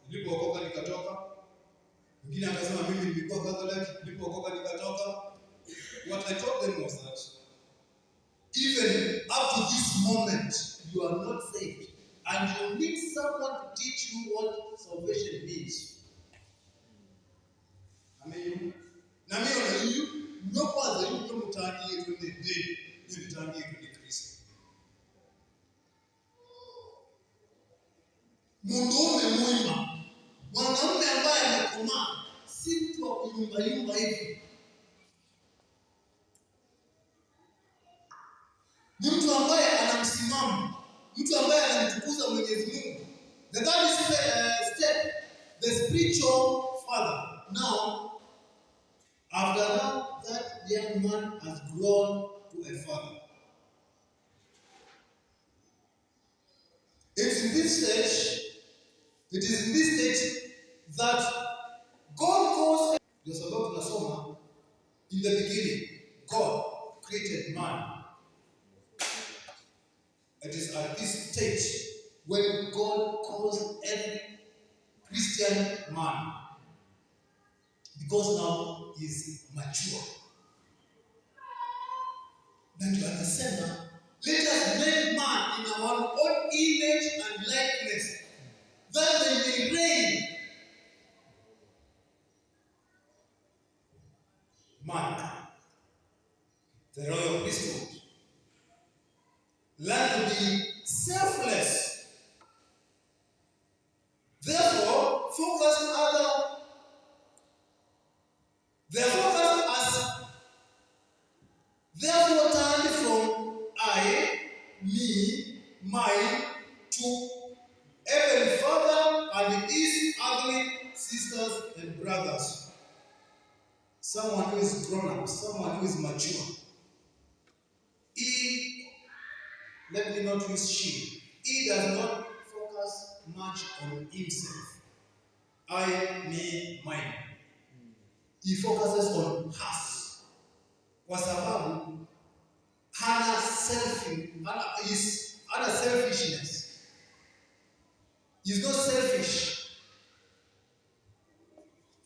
Nilipookoka nikatoka." Mwingine akasema, "Mimi nilikuwa Catholic, nilipookoka nikatoka." What I told them was that even up to this moment you are not saved and you need someone to teach you what salvation means. Amen. Na mimi na you no kwanza yuko mutangiye twende dini, nitangiye twende Kristo. Mundume muima, mwanamume ambaye amekomaa, si mtu wa kuyumbayumba hivi. Ni mtu ambaye ana msimamo, mtu ambaye anamtukuza Mwenyezi Mungu. The third step, the spiritual father. Now, after that young man has grown to a father. It's in this stage, it is in this stage that God calls. Ndio sababu tunasoma in the beginning, God created man. It is at this stage when God calls every Christian man, because now he is mature. Na ndio anasema, "Let us make man in our own image and likeness, that they may reign." Man, the royal priesthood, learn to be selfless. Therefore, focus other. Therefore, as therefore turned from I, me, mine to Heavenly Father and his earthly sisters and brothers. Someone who is grown up, someone who is mature. He, let me not use she, he does not focus much on himself. I, me, mine. He focuses on us. Kwa sababu hana selfishness. He's not selfish.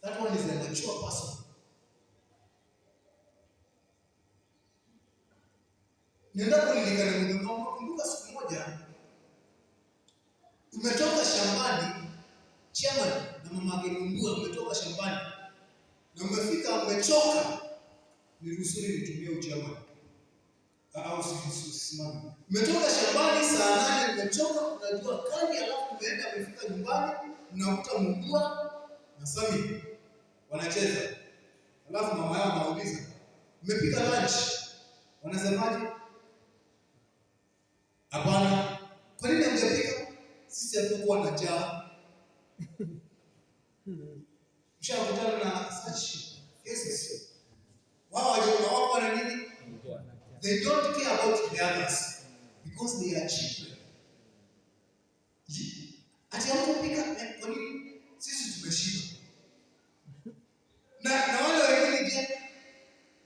That one is a mature person. Nenda kulilikana Mungu. Kumbuka siku moja umetoka shambani, chairman na mama yake Mumbua, umetoka shambani na umefika umechoka. Niruhusuni nitumie uchairman. Au usimame. Umetoka shambani saa 8, umechoka, unajua kali, alafu umeenda umefika nyumbani, unakuta Mumbua na Sami wanacheza. Alafu mama yao anauliza, "Umepika lunch?" Wanasemaje? "Hapana." "Kwa nini hamjapika?" "Sisi hatukuwa na njaa." Mshakutana na such cases? Wao hawako na nini? They don't care about the others because they are children. Ati hamkupika? Kwa nini? "Sisi tumeshiba." Na wale wengine je?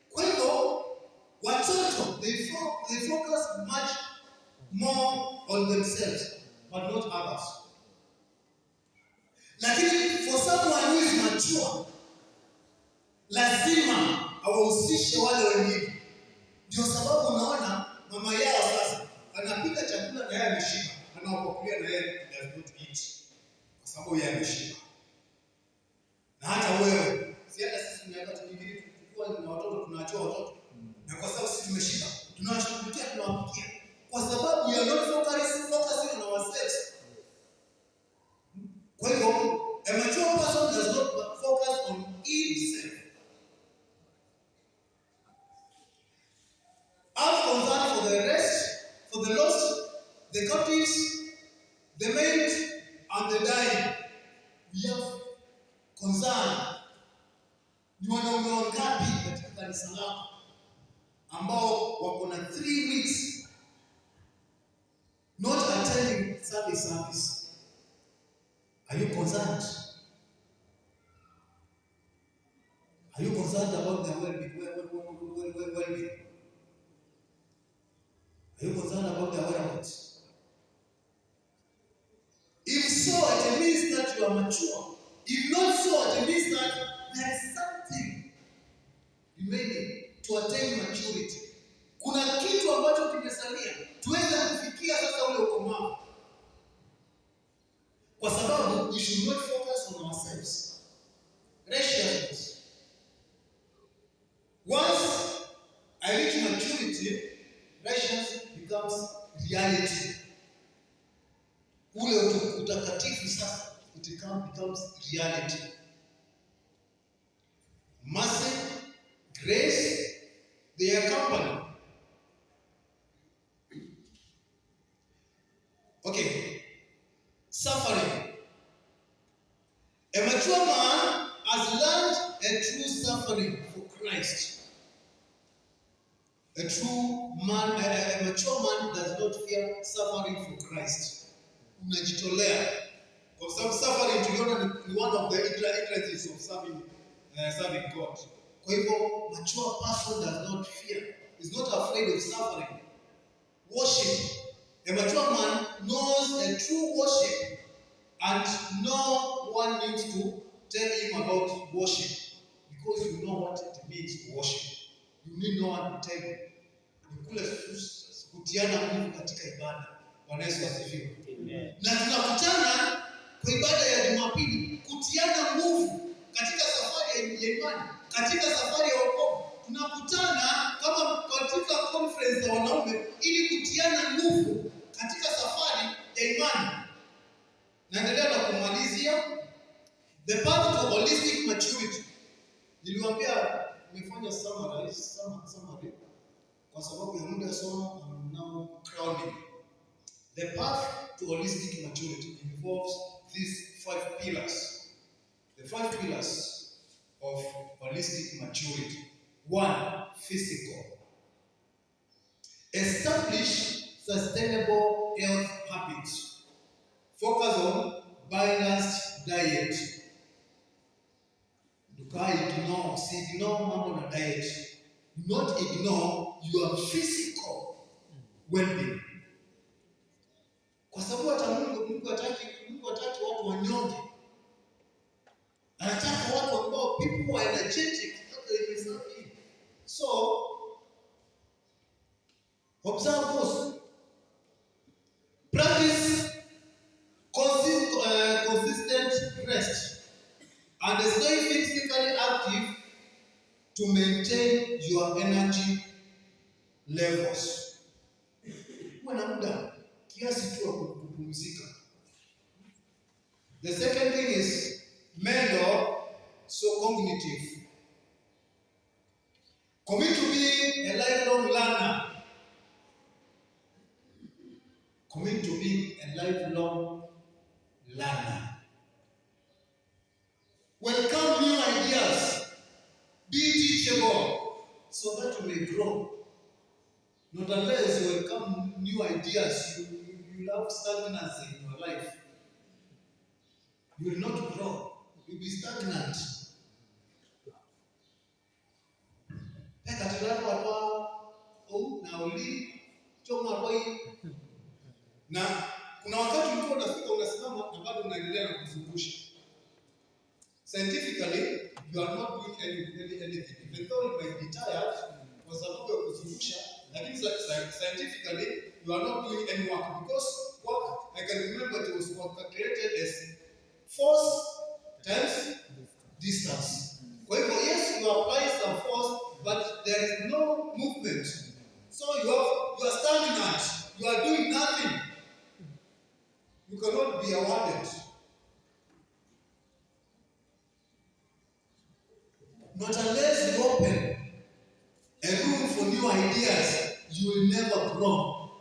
Kwa hivyo watoto they focus much more on themselves but not others. Lakini for someone who is mature, lazima awahusishe wale wengine. Ndio sababu unaona mama yao sasa anapika chakula na yeye ameshiba, anawapakulia na yeye does not eat, kwa sababu yeye ameshiba. Na hata Nyakati nyingine tukiwa na watoto tunaachia watoto, na kwa sababu sisi tumeshiba, tunawashughulikia, tunawapikia, kwa sababu we are not focusing on ourselves. Kwa hivyo a mature person does not focus on himself. Have concern for the rest, for the lost, the captives, the maimed, and the dying. We have concern. Ni wanaume wangapi katika kanisa lako ambao wako na 3 weeks not attending Sunday service? Are you concerned? Are you concerned about their well-being? Are you concerned about their whereabouts? If so, it means that you are mature. If not so, it means that there is something remaining to attain maturity. Kuna kitu ambacho kimesalia tuweze kufikia sasa ule ukomavu. Kwa sababu we should not focus on ourselves. Righteousness. Once I reach maturity, righteousness becomes reality. Ule utakatifu sasa, it becomes reality. Mercy, grace, they accompany. Okay. Suffering. A mature man has learned a true suffering for Christ. A true man, a mature man does not fear suffering for Christ. Unajitolea. Kwa sababu suffering tuliona ni one of the hindrances of serving God. Kwa hivyo mature person does not fear, is not afraid of suffering. Worship. A mature man knows a true worship and no one needs to tell him about worship because you know what it means to worship. You need no one to tell you. Ni kule kutiana nguvu katika ibada. Bwana Yesu asifiwe. Amen. Na tunakutana kwa ibada ya Jumapili kutiana nguvu katika safari ya imani, katika safari ya wokovu. Tunakutana kama katika conference za wanaume ili kutiana nguvu katika safari ya imani. Naendelea na kumalizia the path to holistic maturity. Niliwaambia nimefanya summary kwa sababu ya muda, so I'm now crowning. The path to holistic maturity involves these 5 pillars. The 5 pillars of holistic maturity. 1, physical. Establish sustainable health habits. Focus on balanced diet. Ignore, ignore mambo na diet. Do not ignore your physical well-being. Kwa sababu hata Mungu hataki watu wanyonge. Anataka watu ambao people are energetic, that they may serve him. So observe those. Practice consistent rest and stay physically active to maintain your energy levels. Kuwa na muda kiasi tu wa kupumzika. The second thing is mental, so cognitive. Commit to be a lifelong learner. Commit to be a lifelong learner. Welcome new ideas. Be teachable so that you may grow. Not unless you welcome new ideas, you will have stagnancy in your life. You will not grow. You will be stagnant. Na kuna wakati ulikuwa unafika unasimama na bado unaendelea na kuzungusha. Scientifically, you are not doing anything. Even though you might be tired kwa sababu ya kuzungusha, lakini scientifically you are not doing any work because work, I can remember it was calculated as force times distance. Kwa hivyo yes, you are applying some force, but there is no movement. So you are stagnant. You are doing nothing. You cannot be awarded. Not unless you open a room for new ideas, you will never grow.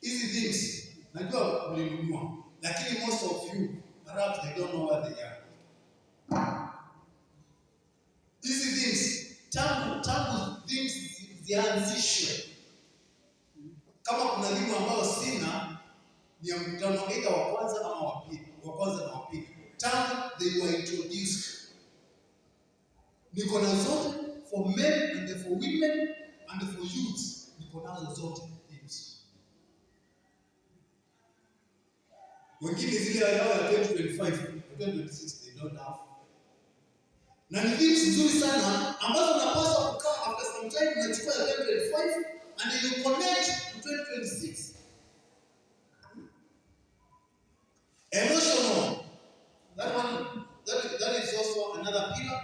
Easy things. Najua mlinunua, lakini most of you perhaps they don't know what they are. Easy things. Tangu things zianzishwe. Kama kuna elimu ambayo sina ni ya mkutano either wa kwanza ama wa pili, wa kwanza na wa pili. Tangu they were introduced. Niko na zote for men and for women and for youths. Niko nazo zote themes. Wengine zile yao ya 2025, 2026 they don't have. Na ni themes nzuri sana ambazo unapaswa kukaa after some time unachukua ya 2025 and you connect to 2026. Emotional. That one, that is also another pillar.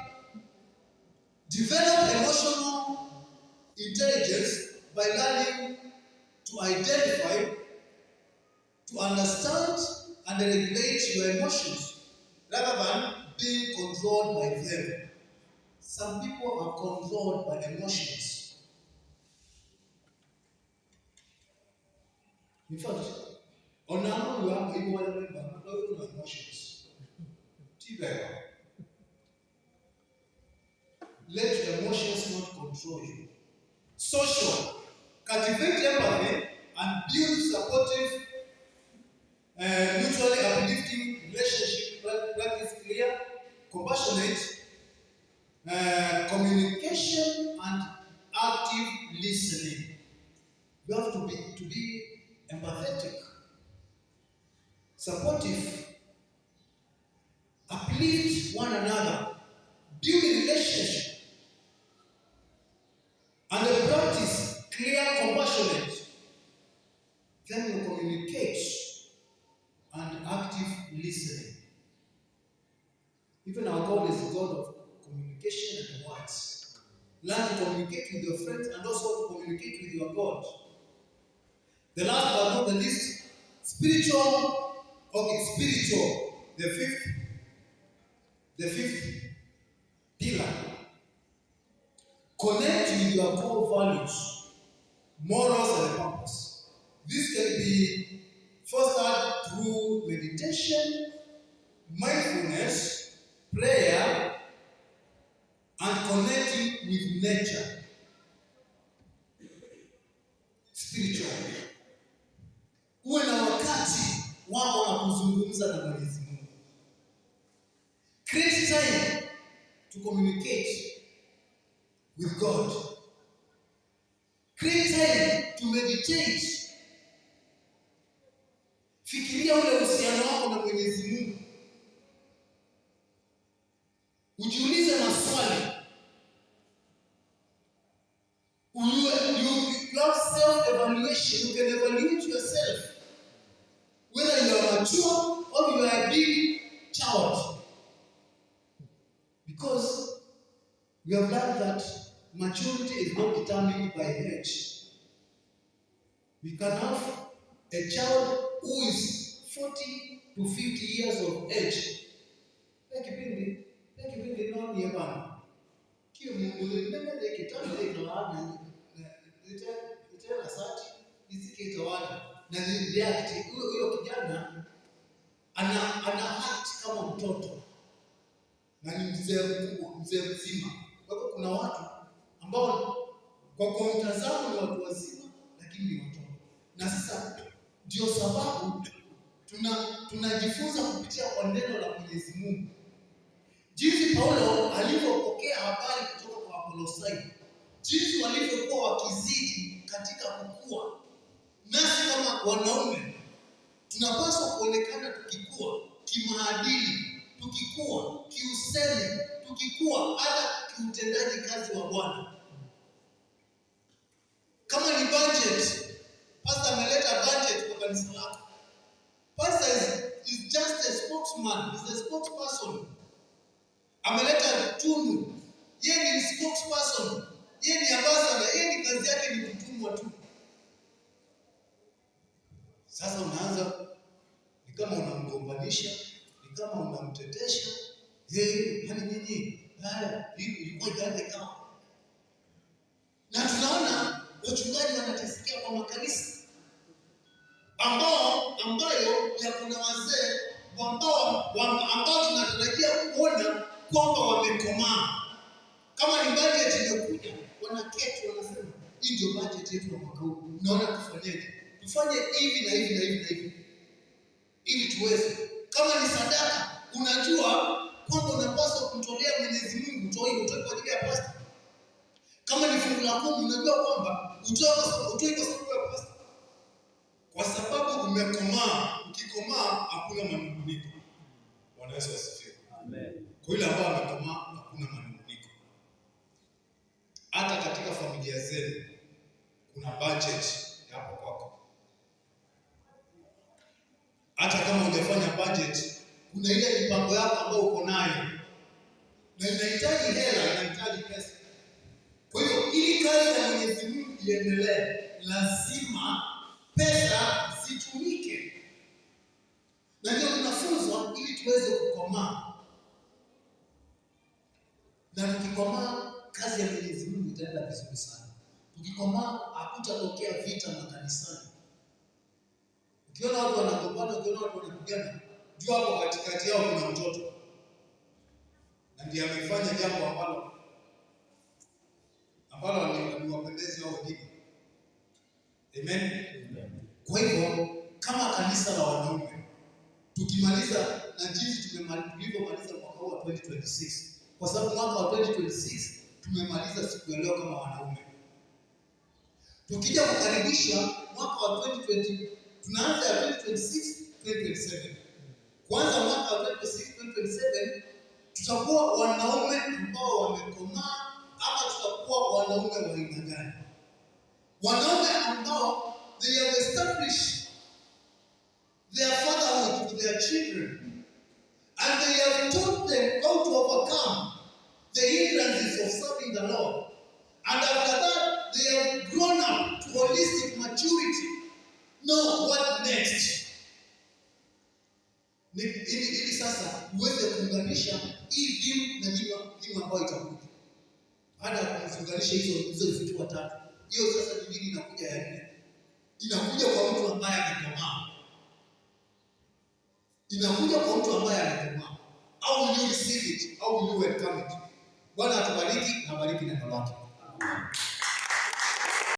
Develop emotional intelligence by learning to identify, to understand, and regulate your emotions rather than being controlled by them. Some people are controlled by emotions. In fact, on our own, you are emotions. Let emotions not control you. Social. Cultivate empathy and build supportive, mutually uplifting relationship. Practice clear, compassionate communication and active listening. You have to be empathetic, supportive, uplift one another, build a relationship, and practice clear, compassionate. Then you communicate and active listening. Even our God is God of communication and words. Learn to communicate with your friends and also to communicate with your God. The last but not the least, spiritual. Okay, spiritual. The fifth pillar. Connect with your core values, morals, and purpose. This can be fostered through meditation, mindfulness, prayer, and connecting with nature. Spiritual. Uwe na wakati wako wa kuzungumza na Mwenyezi Mungu. Create time to communicate with God. Create time to meditate. Fikiria ule uhusiano wako na Mwenyezi Mungu. Ujiulize maswali. You have self-evaluation. You can evaluate yourself. Whether you are mature or you are a big child. Because we have learned that maturity is not determined by age. We can have a child who is 40 to 50 years of age. Huyo kijana ana act kama mtoto na ni mzee mkubwa, mzee mzima. Kwa hivyo kuna watu ambao kwa mtazamo ni watu wazima lakini ni watoto. Na sasa ndio sababu tunajifunza kupitia kwa neno la Mwenyezi Mungu. Jinsi Paulo alivyopokea habari kutoka kwa Wakolosai, jinsi walivyokuwa wakizidi katika kukua. Nasi kama wanaume tunapaswa kuonekana tukikua kimaadili, tukikua kiusemi, tukikua hata kiutendaji kazi wa Bwana. Kama ni budget, pastor ameleta budget kwa kanisa lako. Pastor is just a spokesman, is a spokesperson. Ameleta tunu. Yeye ni spokesperson, yeye ni ambassador, yeye ni kazi yake ni kutumwa tu. Sasa unaanza ni kama unamgombanisha, ni kama unamtetesha yeye, yaani nyinyi haya, hii ilikuwa ikaanza kama, na tunaona wachungaji wanatesikia kwa makanisa ambayo ya kuna wazee ambao tunatarajia kuona kwamba wamekomaa. Kama ni budget imekuja, wanaketi wanasema, "Hii ndio budget yetu ya mwaka huu, naona tufanyeje? Tufanye hivi na hivi na hivi na hivi ili tuweze." Kama ni sadaka, unajua kwamba unapaswa kumtolea Mwenyezi Mungu, utoe kwa ajili ya pastor. Kama ni fungu la 10, unajua kwamba utoe kwa sababu ya pastor, kwa sababu umekomaa. Ukikomaa hakuna manunguniko. Bwana Yesu asifiwe. Amen. Kwa yule ambao amekomaa hakuna manunguniko. Hata katika familia zenu kuna budget ya hapo kwako. Hata kama hujafanya budget, kuna ile mipango yako ambayo uko nayo na inahitaji hela, inahitaji pesa. Kwa hiyo ili kazi ya Mwenyezi Mungu iendelee, lazima pesa zitumike, na ndio tunafunzwa ili tuweze kukomaa, na tukikomaa kazi ya Mwenyezi Mungu itaenda vizuri sana. Tukikomaa hakutatokea vita makanisani. Ukiona watu wanagombana, ukiona watu wanapigana, jua hapo katikati yao kuna mtoto, na ndiye amefanya jambo ambalo haliwapendezi wao wengine. Amen. Kwa hivyo kama kanisa la wanaume tukimaliza na jinsi tulivyomaliza mwaka huu wa 2026, kwa sababu mwaka wa 2026 tumemaliza siku ya leo kama wanaume, tukija kukaribisha mwaka wa 2020, tunaanza ya 2026 2027. Kwanza mwaka wa 2026 2027 tutakuwa wanaume ambao wamekomaa, ama tutakuwa wanaume wa aina gani? Wanaume ambao they have established their fatherhood to their children and they have taught them how to overcome the hindrances of serving the Lord. And after that, they have grown up to holistic maturity. Now, what next? Ili sasa uweze kuunganisha hii theme na theme ambayo itakuja. Baada ya kuziunganisha hizo vitu watatu, hiyo sasa nyingine inakuja ya nne. Inakuja kwa mtu ambaye amekomaa. Inakuja kwa mtu ambaye amekomaa. How will you receive it? How will you welcome it? Bwana atubariki na bariki neno lake.